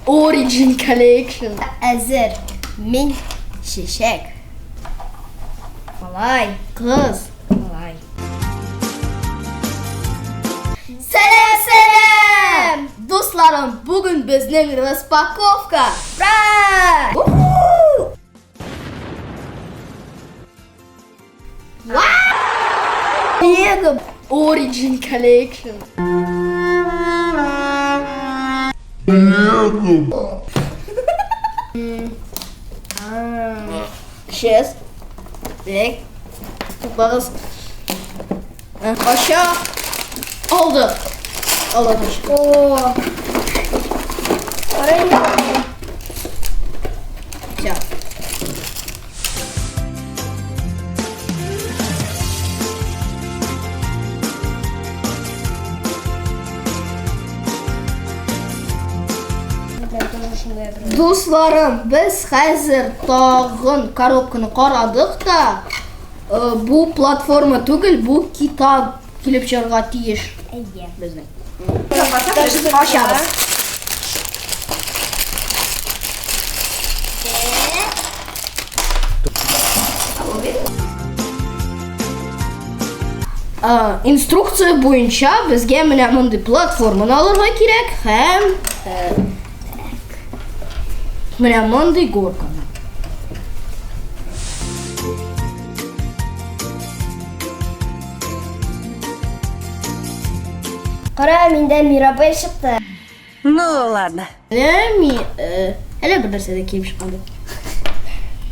Origin Collection. Әзер. Мин чәчәк. Малай. Кыз. Малай. Сәлам, сәлам! Дусларым, бүген безнең распаковка. Ура! Lego Origin Collection. Lego. Сейчас. Так. Тупагыз. Aşağı. Aldı. Aldı. О. Все. Дусларым, без хәзер тагын коробканы карадык та, бу платформа түгел, бу китап килеп чыгарга тиеш Әйе. безнең. Ачабыз. Инструкция буенча безгә менә мондый платформаны алырга кирәк һәм менә мондый горканы. Кара, миндә Мирабель чыкты. Ну ладно. Менә ми, әллә бер нәрсә дә килеп чыкмады.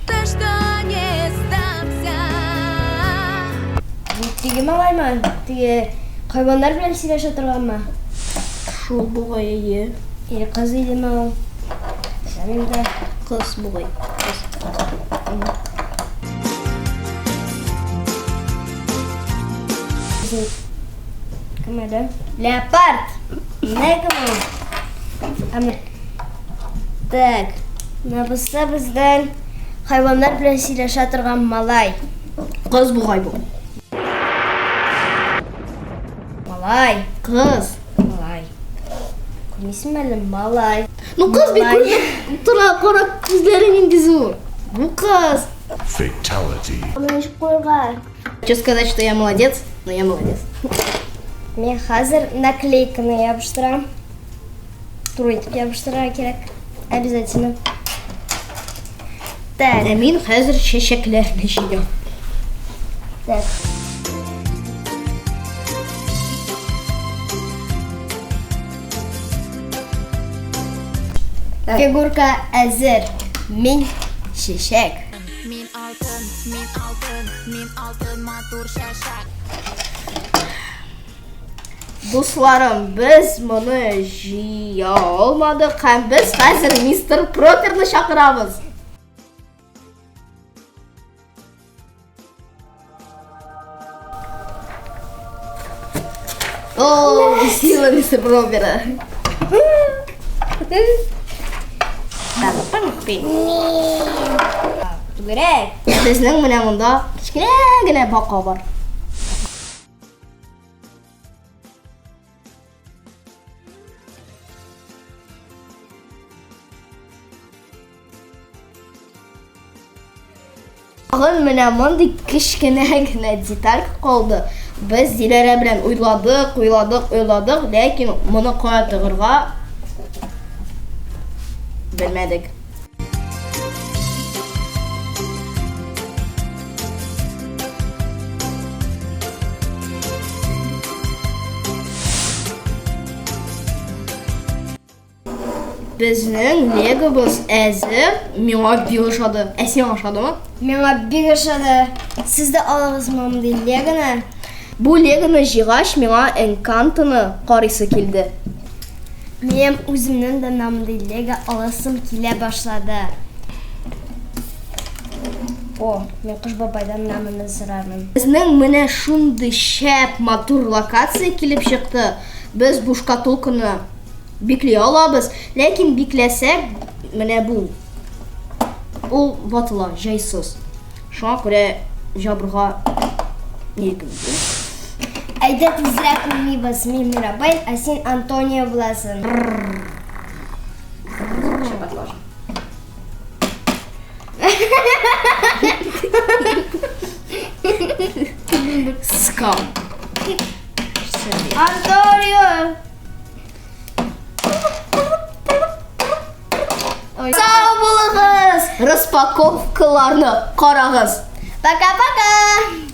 За что не сдамся. Бу теге малаймы? Теге хайваннар белән сөйләшә торганмы? Шул бугай, әйе. Или кыз идеме ул? Белмим дә. Кыз бугай. Кыз. Безнең кем әле? Леопард. Менә кем ул? Әмер. Так. Менә бездән хайваннар белән сөйләшә торган малай. Кыз бугай бу. Малай. Кыз. Малай. Күрмисеңме әле? Малай. Ну кыз бит Малай. күренеп тора, кара күзләре нинди зур. Бу кыз. Fatality. Аны ничек куярга? Хочу сказать, что я молодец, но я молодец. Мин хәзер наклейканы ябыштырам. Туры итеп ябыштырырга кирәк. Обязательно. Так, Ә мин хәзер чәчәкләрне җыям. так. Фигурка әзер. Мин чәчәк. Мин алтын, мин алтын, мин алтын матур чәчәк. Дусларым, без моны җыя алмадык һәм без хәзер мистер Проперны чакырабыз. О, сила мистер Пропера. Түгәрәк. Безнең менә монда кечкенә генә бака бар. Тагын менә мондый кечкенә генә деталь калды. Без Диләрә белән уйладык, уйладык, уйладык, ләкин моны кая тыгырга белмәдек. Безнең Легобыз әзер. Миңа бик ошады. Ә сиңа ошадымы? Миңа бик ошады. Сез дә алыгыз мондый Легоны. Бу Легоны җыйгач, миңа Энкантоны карыйсы килде. Минем үземнең дә мондый Лего аласым килә башлады. О, мин Кыш бабайдан менә моны сорармын. Безнең менә шундый шәп матур локация килеп чыкты. Без бу шкатулканы бикли алабыз, ләкин бикләсәк, менә бу ул ватыла, җайсыз. Шуңа күрә җабырга нигез. Әйдә тизрәк уйныйбыз. Мин Мирабель, ә син Антонио буласың. Сейчас подложим. Скам. Антонио! Сау булыгыз! Распаковкаларны карагыз. Пока-пока!